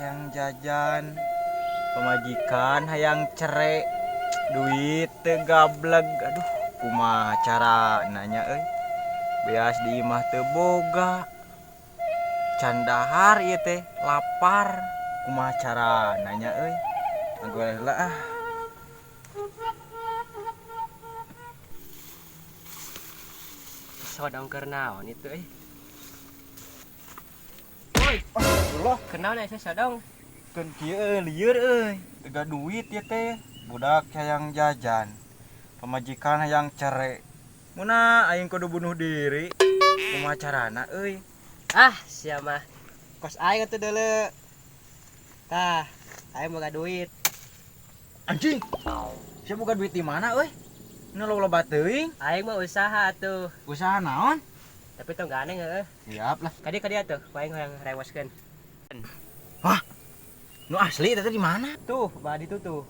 Hayang jajan, pamajikan hayang cere, duit teu gableg. Aduh, kumaha carana nya euy. Beas di imah teu boga. Can dahar ieu teh, lapar. Kumaha carana nya euy. Ngagoreh heula ah. Sodong keur naon itu euy. Woi, Astagfirullah. Kenaon aya sodong? Keun kieu euy, lieur euy. Teu gaduh duit ieu teh. Budak hayang jajan, pamajikan hayang cere. Muna aing kudu bunuh diri. Kumaha carana euy? Ah, sia mah. Kos aing atuh deuleu. Tah, aing boga duit. Anjing. Sia boga duit di mana euy? Nu loba teuing. Aing mah usaha atuh. Usaha naon? Tapi tong gandeng heueuh. Siap lah. Kadi kadi atuh, ku aing hayang rewoskeun. Hah? Nu asli eta teh di mana? Tuh, belah ditu tuh.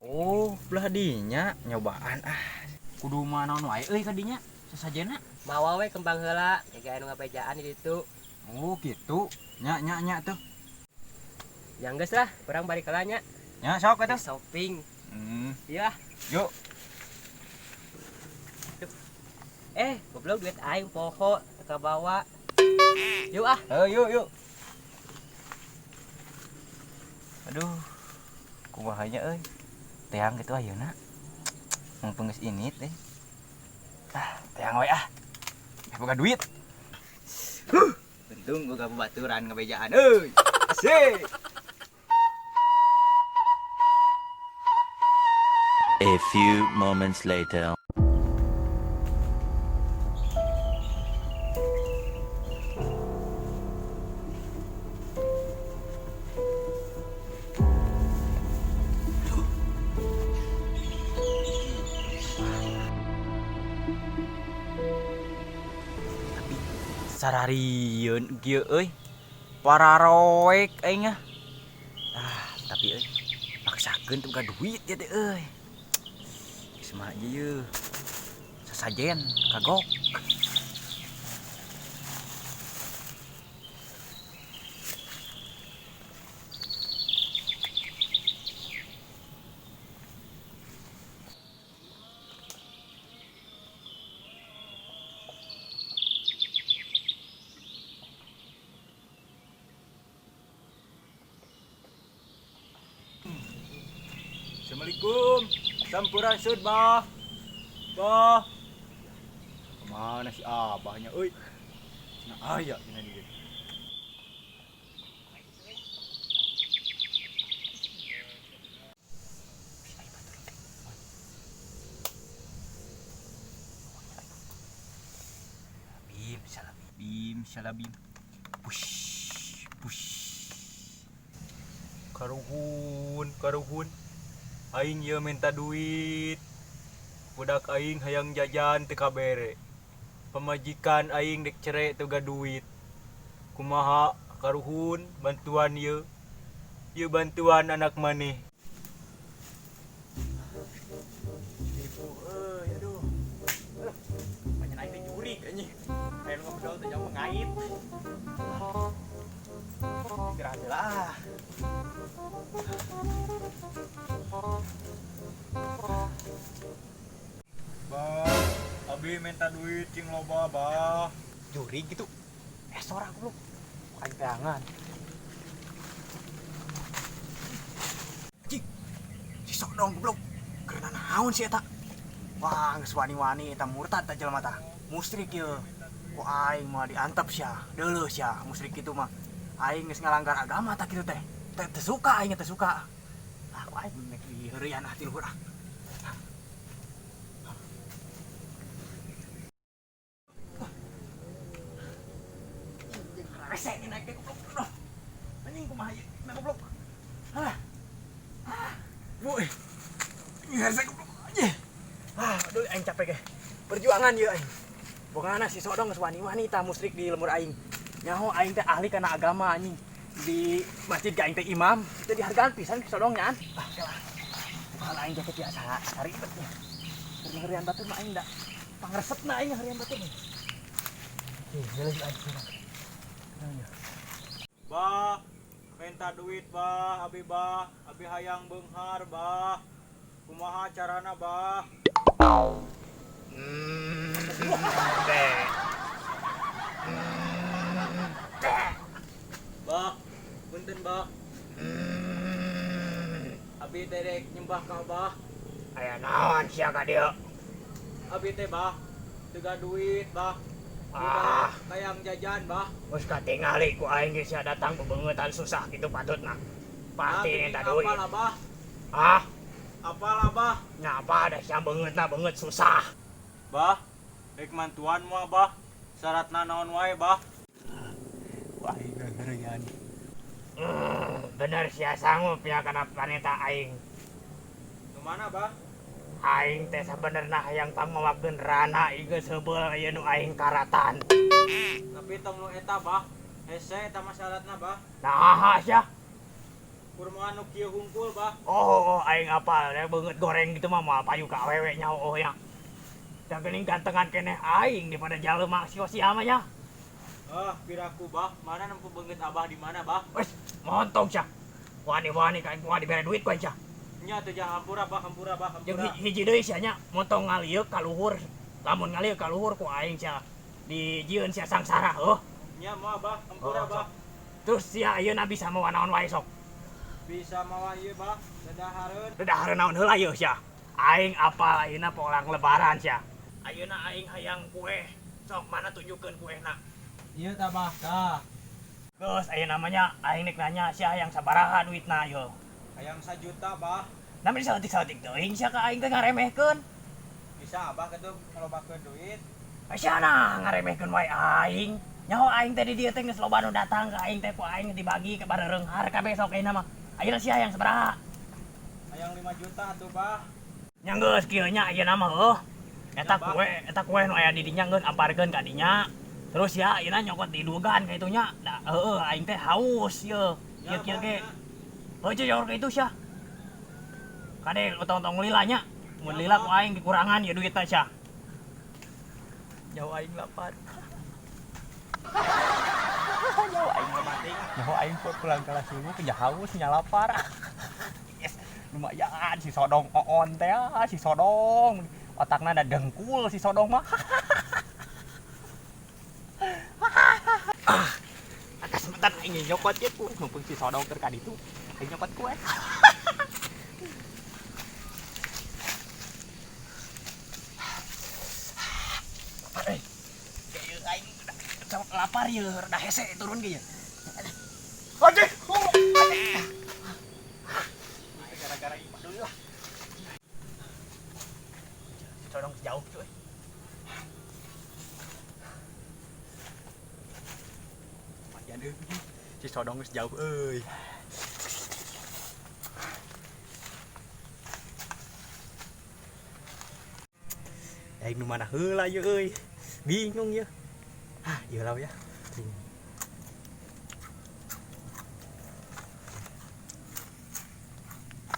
Oh, belah dinya nyobaan ah. Kudu mah naon wae euy ka dinya? Sasajena? Mawa we kembang heula, jaga anu ngabejaan di ditu. Oh, gitu. Nya nya nya tuh. Yang geus lah, urang balik heula nya. Nya sok atuh. Shopping. Iya. Yuk. Goblok duit aing poho teu kabawa. Yuk ah. Yuk yuk. Aduh. Kumaha nya euy? Teang kitu ayeuna. Mumpung geus ini teh. Ah, teang we ah. Boga duit. Huh. Untung boga babaturan ngabejaan euy. Asik. A few moments later. Tapi sararieun kieu euy. Pararoek aing ah. Ah, tapi euy maksakeun teu boga duit ieu teh euy. Geus mah ieu. Sasajen kagok. Assalamualaikum. Sampurasun, Bah. Bah. Kemana si abahnya euy? Cenah aya cenah di dieu. Bim salabim, bim salabim. Push, push. Karuhun, karuhun. Aing ieu minta duit. Budak aing hayang jajan teu kabere. Pamajikan aing dek cere teu boga duit. Kumaha karuhun bantuan ieu? Ieu bantuan anak maneh. Ibu euy, aduh. Banyak aing teh jurig anjing. Aing ngobrol teh jauh mengait. Istirahat heula ah. Bah, abi minta duit cing loba, bah. Jurig gitu. Sora goblok. Aing teangan. Cing. Si sodong goblok. Karena naon si eta? Wah, geus wani-wani eta murtad ta jelema tah. Musyrik ieu. Ku aing mah diantep sia. Deuleuh sia musyrik kitu mah. Aing geus ngalanggar agama tah kitu teh. Teh teu suka aing teu suka. Ah, ku aing mek diheureuyan ah ti luhur ah. Rese ini naik goblok. Aduh. Anjing kumaha ieu? Naik goblok. Halah. Ah. Woi. Rese goblok. Anjing. Ah, aduh aing capek ge. Perjuangan ieu aing. Bongana si sodong geus wani-wani tah musyrik di lemur aing. Nyaho aing teh ahli kana agama anjing. Di masjid ge aing teh imam, teu dihargaan pisan si sodong nyaan. Ah, kalah. Bukan aing teh biasa ribet nya. Keur ngeurean batur mah aing da pangresepna aing ngeurean batur mah. Ih, jelas aing. Bah, minta duit bah, abi bah, abi hayang beunghar bah. Kumaha carana bah? Bah, punten bah. Abi teh rek nyembah ka Abah. Aya naon sia ka dieu? Abi teh bah, teu duit bah. Ah, hayang jajan bah. Geus katingali ku aing ge sia datang bebeungeutan susah kitu patutna. Pasti minta duit. Apal Abah? Ah, apal Abah? Nyapa da sia beungeutna beungeut susah. Bah, rek mantuan moal bah. Syaratna naon wae bah? Wah, aing ngerian. Bener sia sanggup ya kana planeta aing. Kemana bah? Aing teh sabenerna hayang pangmawakeun rana ieu heubeul ieu nu aing karatan. Tapi tong nu eta bah, hese eta mah syaratna bah. Naha sia? Kurma nu kieu hungkul bah. Oh, aing apal ya beungeut goreng gitu mah moal payu ka awewe nya oh ya. Da geuning gantengan keneh aing daripada jalema sia mah nya. Ah, piraku bah, mana nempo beungeut abah di mana bah? Wes, montong sia. Wani-wani ka aing kumaha dibere duit ku aing sia. Nya teh jangan hampura bah, hampura bah, hampura. Jeung hiji deui sia nya, montong ngalieuk ka luhur. Lamun ngalieuk ka luhur ku aing sia dijieun sia sangsara heuh. Nya moal bah, hampura bah. Terus sia ayeuna bisa mawa naon wae sok? Bisa mawa ieu bah, dedahareun. Dedahareun naon heula ieu sia? Aing apal ayeuna polang lebaran sia. Ayeuna aing hayang kue. Sok mana tunjukkeun kuehna. Ieu tah bah, tah. Geus ayeuna mah nya aing nek nanya sia hayang sabaraha duitna ieu? Hayang 1 juta bah. Namun saeutik-saeutik teuing sia ka aing teh ngaremehkeun. Bisa abah kitu ngalobakeun duit. Sia nah ngaremehkeun wae aing. Nyaho aing teh di dieu teh geus loba nu datang ka aing teh ku aing dibagi ke barereunghar kabeh sok ayeuna mah. Ayeuna sia hayang sabaraha? Hayang 5 juta atuh bah. Nya geus kieu nya ayeuna mah heuh. Eta kue nu aya di dinya geus amparkeun ka dinya. Terus ya ayeuna nyokot di dugan ka itu nya. Da heueuh aing teh haus ieu. Ieu kieu ge. Heuh jor ka itu sia. Kade utong-tong lila nya. Mun lila ku aing dikurangan ya duitna sia. Nyawa aing lapar. Nyawa aing mati. Nyawa aing pulang kelas subuh ke haus nya lapar. Yes, lumayan si Sodong oon teh si Sodong. Otakna ada dengkul si Sodong mah. Ah, atas sebentar aing nyokot ye ku mumpung si Sodong keur ka ditu. Aing nyokot kue. Lapar ya, rada hese turun ge ya. Anjing. Gara-gara ieu dulu lah. Si Sodong jauh cuy. Lumayan euy. Si Sodong geus jauh euy. Aing nu mana heula ieu euy. Bingung ya. Ah, ieu lah ya.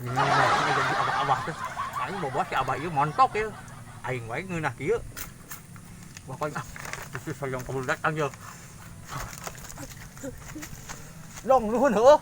Ini jadi abah-abah teh. Aing boboh si abah ieu montok ieu. Aing wae ngeunah kieu. Pokoknya ah, si Sodong kabur datang ieu. Dong nuhun heuh.